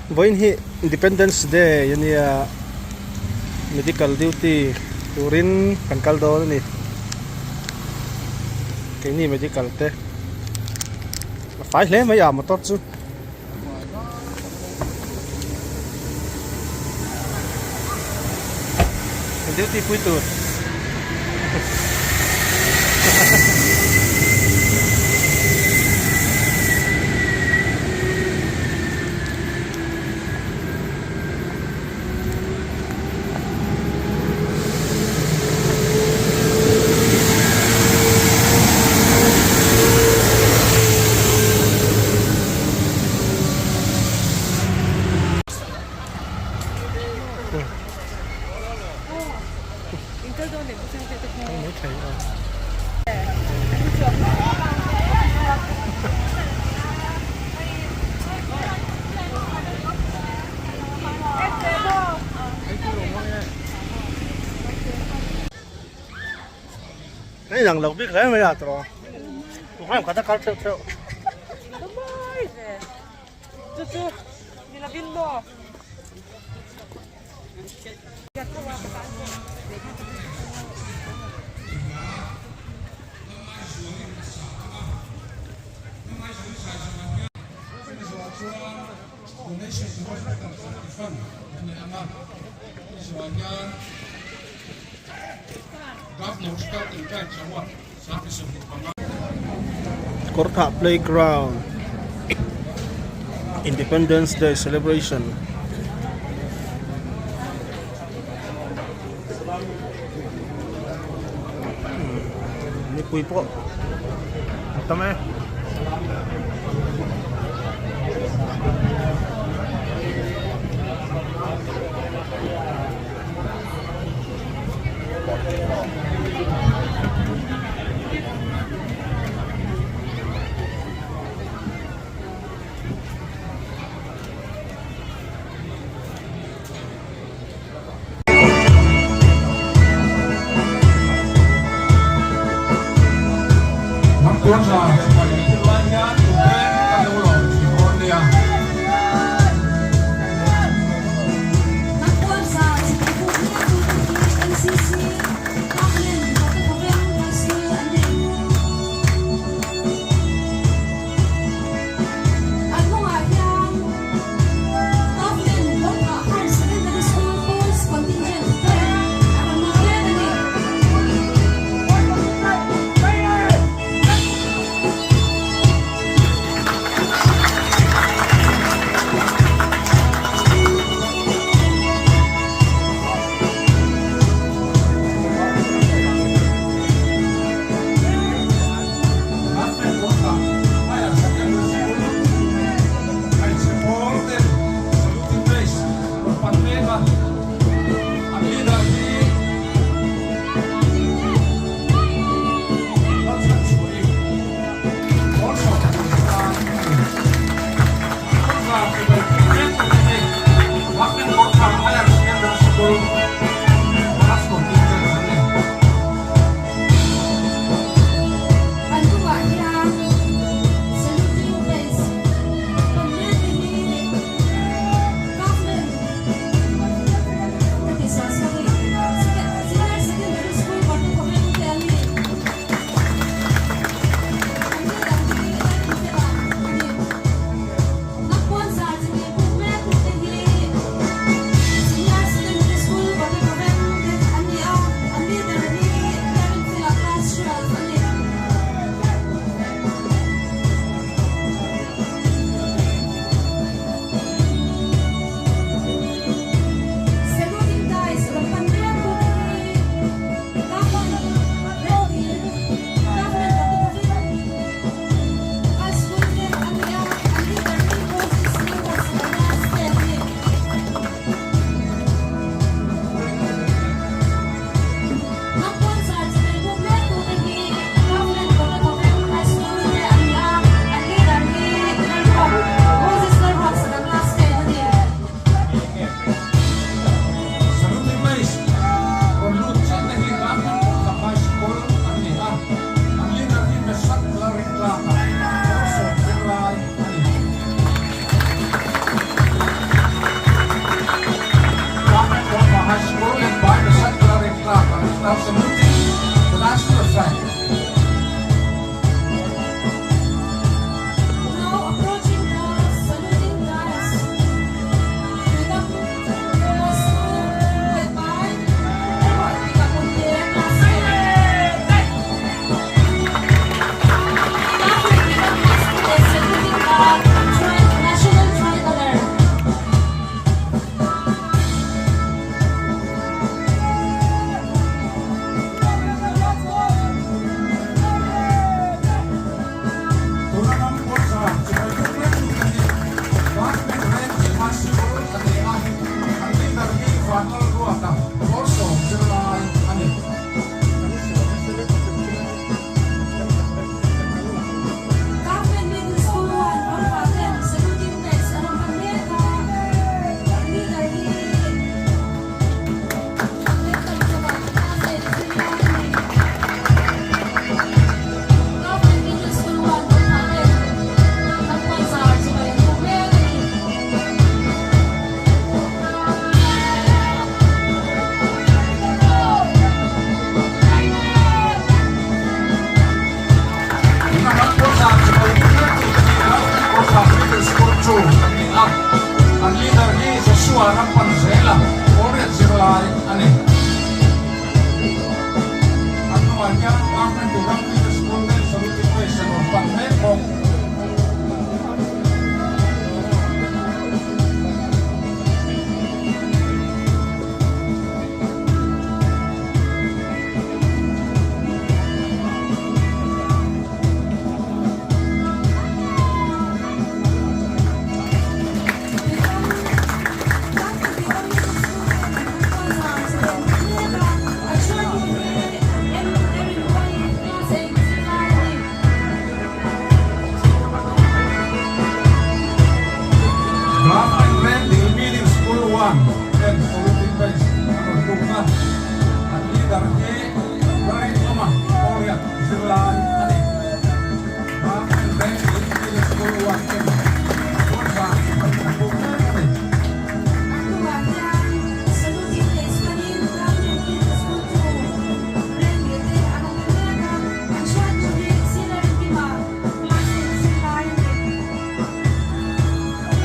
Vawiin hi Independence Day a nia medical duty turin kan kal dawn a ni keini medical te a fai hle mai a motor chu. Duty pui tur. Hei lang lo bik hle mai a tawh a khat a kal theuh theuh. Chu chu ni lovin maw. Kawrthah playground Independence Day celebration mipui pawh a tam e. An leader hi Joshua ram pan zela Kawlriat zirlai a ni. A hnuah hian Government Ram Middle School ten saluting base an rawn pan mek bawk. Government Rendil Middle School 1 ten saluting base an rawn buk a, an leader hi Lalrinawma Kawriat zirlai a ni. Government Rendil Middle School 1 ten Puanzar sipai an buk mek a ni.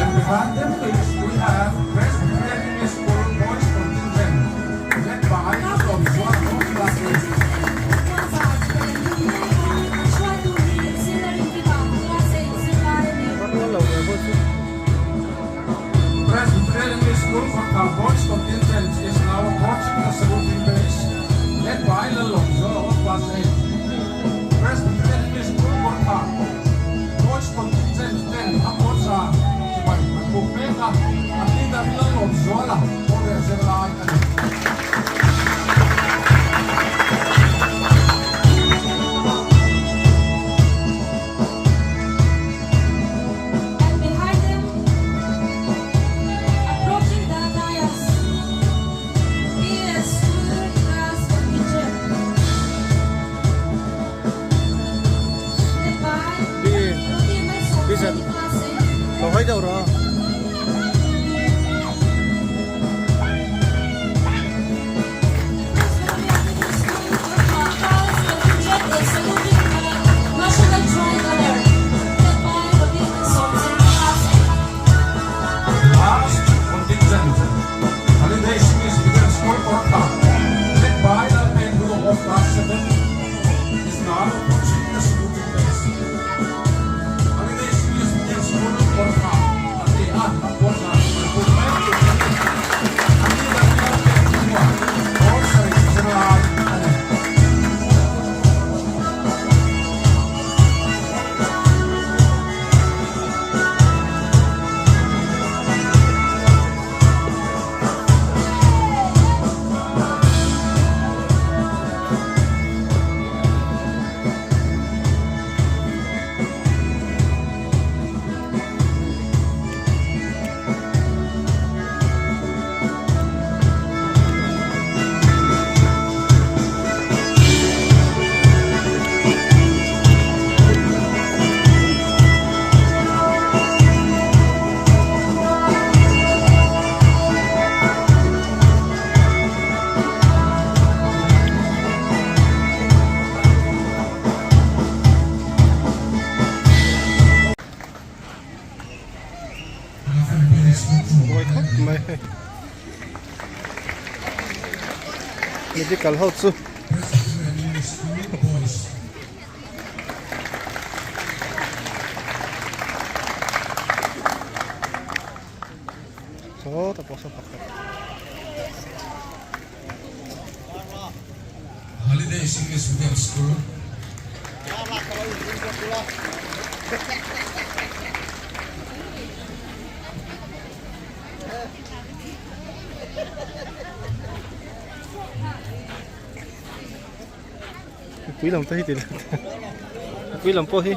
And behind them is we have Presbyterian English School Boys Contingent led by Lawmzuala of Class 8. Presbyterian English School Fakta Boys Contingent is now approaching the saluting base led by Lallawmzuala of Class 8. Presbyterian English School Gorkha Boys Contingent ten a kawtza chibai an buk mek a, an leader hi Lallawmzuala Kawlriat zirlai a ni. And behind them, approaching the dais, is class contingent. Led by Bi Rudy Mason, Bi Zan. class 8. Lo hawi deuh rawh. National Tricolor, led by Rudy Mason, class 8. Last contingent, Holiday English Middle School Gorkha, led by Lalpekhlua of Class 7, is now approaching the saluting base. Holiday English Middle School Gorkha, an ni a, an puanzar an buk mek tur a ni. An leader hi Lalpekhlua, pawl sarih zirlai a ni. Buai khawp mai hei medical ho chu sawtah pawh saw pakhat. Holidays English Medium School. Mipui lam te hi ti mipui lam pawh hi.